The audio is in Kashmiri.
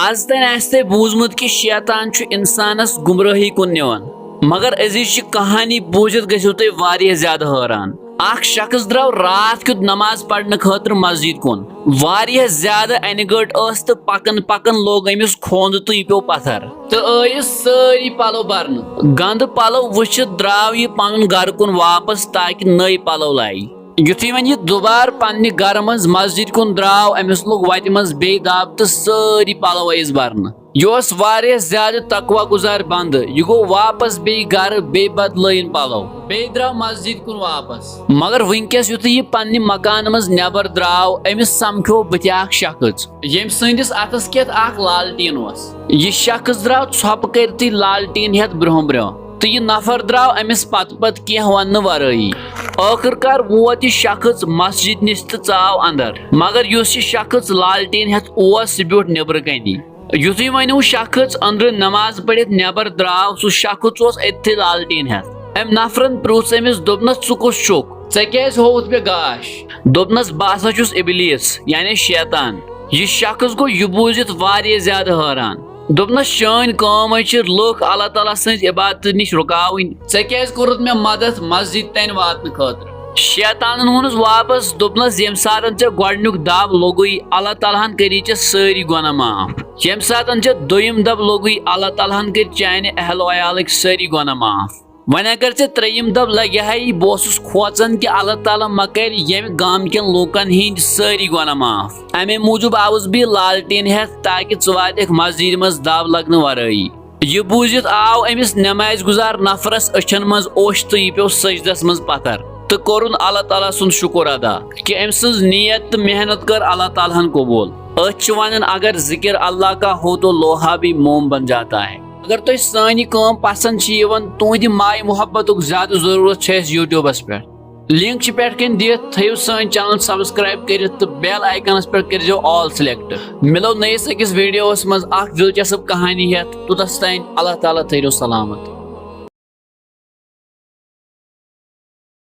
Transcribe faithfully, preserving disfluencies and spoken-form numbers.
از تام آسہِ تۄہہِ بوٗزمُت کہِ شیطان چھُ انسانس گمراہی کُن نِوان، مگر أزِچ یہِ کہانی بوٗزِتھ گٔژھِو تُہۍ واریاہ زیادٕ حٲران۔ اکھ شخص درٛاو راتھ کیُتھ نماز پرنہٕ خٲطرٕ مسجد کُن۔ واریاہ زیادٕ انہِ گٔٹ ٲس تہٕ پکان پکان لوٚگ أمِس کھوند تہٕ یہِ پیوٚو پتھر۔ تہٕ ٲیِس سٲری پلو برنہٕ۔ گندٕ پلو وٕچھِتھ درٛاو یہِ پنُن گرٕ کُن واپس تاکہِ نٔے پلو لایہِ۔ یُتھُے وۄنۍ یہِ دُبارٕ پننہِ گرٕ منٛز مسجد کُن درٛاو، أمِس لوٚگ وتہِ منٛز بیٚیہِ دب تہٕ سٲری پلو ٲیِس برنہٕ۔ یہِ اوس واریاہ زیادٕ تقوی گُزار بندٕ۔ یہِ گوٚو واپس بیٚیہِ گرٕ، بیٚیہِ بدلٲیِن پلو، بیٚیہِ درٛاو مسجد کُن واپس۔ مگر وٕنکیٚس یُتھُے یہِ پننہِ مکانہٕ منٛز نٮ۪بر درٛاو، أمِس سمکھیوو بٕتھِ اکھ شخص، ییٚمۍ سٕنٛدِس اتھس کٮ۪تھ اکھ لالٹیٖن اوس۔ یہِ شخص درٛاو ژھۄپہٕ کٔرتھٕے لالٹیٖن ہٮ۪تھ برٛونٛہہ برٛونٛہہ، تہٕ یہِ نفر درٛاو أمِس پتہٕ پتہٕ کینٛہہ وننہٕ ورٲیی۔ ٲخٕر کار ووت یہِ شخص مسجد نِش تہٕ ژاو اندر، مگر یُس یہِ شخص لالٹیٖن ہٮ۪تھ اوس، سُہ بیوٗٹھ نیبرٕ کنی۔ یُتھُے وۄنۍ ہُہ شخص أنٛدرٕ نماز پٔرِتھ نٮ۪بر درٛاو، سُہ شخص اوس أتھٕے لالٹیٖن ہٮ۪تھ۔ أمۍ نفرن پرُژھ أمِس، دوٚپنس، "ژٕ کُس چھُکھ؟ ژےٚ کیٛازِ ہووُتھ مےٚ گاش؟" دوٚپنس، "بہٕ ہسا چھُس ابلیس، یعنی شیطان۔" یہِ شخص گوٚو یہِ بوٗزِتھ واریاہ زیادٕ حٲران۔ دوٚپنس، "چٲنۍ کٲم ہے چھِ لُکھ اللہ تعالیٰ سٕنٛز عبادتہٕ نِش رُکاوٕنۍ۔ ژےٚ کیٛازِ کوٚرُتھ مےٚ مدد مسجد تانۍ واتنہٕ خٲطرٕ؟" شیطانن ووٚنُس واپس، دوٚپنس، "ییٚمہِ ساتن ژےٚ گۄڈٕنیُک دب لوٚگُے، اللہ تعالیٰ ہن کٔری ژےٚ سٲری گۄناہ معاف۔ ییٚمہِ ساتن ژےٚ دوٚیِم دب لوٚگُے، اللہ تعالیٰ ہن کٔرۍ چانہِ اہل و عیالٕکۍ سٲری گۄناہ معاف۔ وۄنۍ اگر ژےٚ ترٛیٚیِم دب لگہِ ہاے، بہٕ اوسُس کھوژان کہِ اللہ تعالیٰ ما کرِ ییٚمہِ گامہٕ کٮ۪ن لوٗکن ہٕنٛدۍ سٲری گۄناہ معاف۔ امے موٗجوٗب آوُس بہٕ یہِ لالٹیٖن ہٮ۪تھ تاکہِ ژٕ واتکھ مسجدِ منٛز دب لگنہٕ ورٲیی۔" یہِ بوٗزِتھ آو أمِس نمازِ گُزار نفرس أچھن منٛز اوٚش تہٕ یہِ پیوٚو سجدس منٛز پتھر تہٕ کوٚرُن اللہ تعالیٰ سُنٛد شُکر ادا کہِ أمۍ سٕنٛز نیت تہٕ محنت کٔر اللہ تعالیٰ ہن قبوٗل۔ أتھۍ چھِ ونان، اگر ذکر اللہ کا ہو تو لوہا بھی موم بن جاتا ہے۔ اگر تۄہہِ سٲنۍ یہِ کٲم پسند چھِ یِوان، تُہنٛدِ ماے محبتُک زیادٕ ضروٗرت چھُ اَسہِ YouTubeس پٮ۪ٹھ۔ لنک چھِ پٮ۪ٹھ کَنۍ دِتھ، تھٲیِو سٲنۍ channel subscribe کٔرِتھ تہٕ bell iconس پٮ۪ٹھ کٔرۍزیو all select۔ مِلو نٔیِس أکِس videoس منٛز اکھ دلچسپ کہانی ہٮ۪تھ۔ توٚتس تام اللہ تعالیٰ تھٲیِو سلامت۔